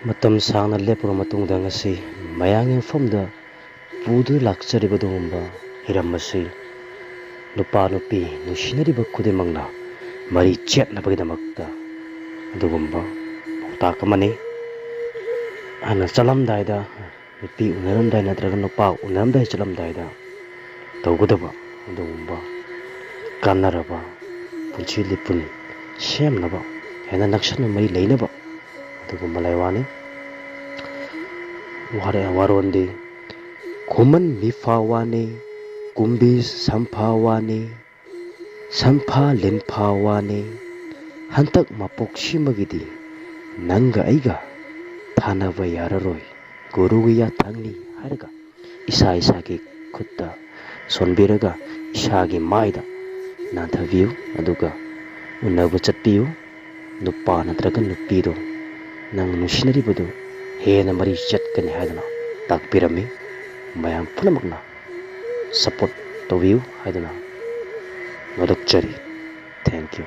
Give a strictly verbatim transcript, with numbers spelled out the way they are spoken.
ꯃꯇꯝ ꯁꯥꯡꯅ ꯂꯦꯞꯄꯨꯔ ꯃꯇꯨꯡꯗ ꯉꯁꯤ ꯃꯌꯥꯝꯒꯤ ꯃꯐꯝꯗ ꯄꯨꯗꯨꯅ ꯂꯥꯛꯆꯔꯤꯕ ꯑꯗꯨꯒꯨꯝꯕ ꯍꯤꯔꯝ ꯑꯁꯤ ꯅꯨꯄꯥ ꯅꯨꯄꯤ ꯅꯨꯡꯁꯤꯅꯔꯤꯕ ꯈꯨꯗꯤꯡꯃꯛꯅ ꯃꯔꯤ ꯆꯦꯠꯅꯕꯒꯤꯗꯃꯛꯇ ꯑꯗꯨꯒꯨꯝꯕ ꯄꯥꯎꯇꯥꯛ ꯑꯃꯅꯤ꯫ ꯍꯥꯟꯅ ꯆꯠꯂꯝꯗꯥꯏꯗ, ꯅꯨꯄꯤ ꯎꯅꯔꯝꯗꯥꯏ ꯅꯠꯇ꯭ꯔꯒ ꯅꯨꯄꯥ ꯎꯅꯔꯝꯗꯥꯏ ꯆꯠꯂꯝꯗꯥꯏꯗ ꯇꯧꯒꯗꯕ ꯑꯗꯨꯒꯨꯝꯕ ꯀꯥꯟꯅꯔꯕ ꯄꯨꯟꯁꯤ ꯂꯤꯄꯨꯟ ꯁꯦꯝꯅꯕ, ꯍꯦꯟꯅ ꯅꯛꯁꯟꯅ ꯃꯔꯤ ꯂꯩꯅꯕ ꯑꯗꯨꯒꯨꯝꯕ ꯂꯥꯏꯋꯥꯅꯤ꯫ ꯋꯥꯔꯦ-, ꯋꯥꯔꯣꯟꯗꯤ, "ꯈꯨꯃꯟ ꯃꯤꯐꯥ ꯋꯥꯅꯤ, ꯀꯨꯝꯕꯤ ꯁꯝꯐꯥ ꯋꯥꯅꯤ, ꯁꯝꯐꯥ ꯂꯤꯟꯐꯥ ꯋꯥꯅꯤ, ꯍꯟꯇꯛ ꯃꯄꯣꯛꯁꯤꯃꯒꯤꯗꯤ ꯅꯪꯒ ꯑꯩꯒ ꯊꯥꯅꯕ ꯌꯥꯔꯔꯣꯏ, ꯒꯨꯔꯨꯒꯤ ꯌꯥꯊꯪꯅꯤ" ꯍꯥꯏꯔꯒ ꯏꯁꯥ ꯏꯁꯥꯒꯤ ꯈꯨꯠꯇ ꯁꯣꯟꯕꯤꯔꯒ ꯏꯁꯥꯒꯤ ꯃꯥꯏꯗ ꯅꯥꯟꯊꯕꯤꯌꯨ, ꯑꯗꯨꯒ ꯎꯅꯕ ꯆꯠꯄꯤꯌꯨ꯫ ꯅꯨꯄꯥ ꯅꯠꯇ꯭ꯔꯒ ꯅꯨꯄꯤꯗꯣ, ꯅꯪ ꯅꯨꯡꯁꯤꯅꯔꯤꯕꯗꯨ ꯍꯦꯟꯅ ꯃꯔꯤ ꯆꯠꯀꯅꯤ ꯍꯥꯏꯗꯨꯅ ꯇꯥꯛꯄꯤꯔꯝꯃꯤ꯫ ꯃꯌꯥꯝ ꯄꯨꯝꯅꯃꯛꯅ support ꯇꯧꯕꯤꯌꯨ ꯍꯥꯏꯗꯨꯅ ꯅꯣꯂꯛꯆꯔꯤ꯫ Thank you꯫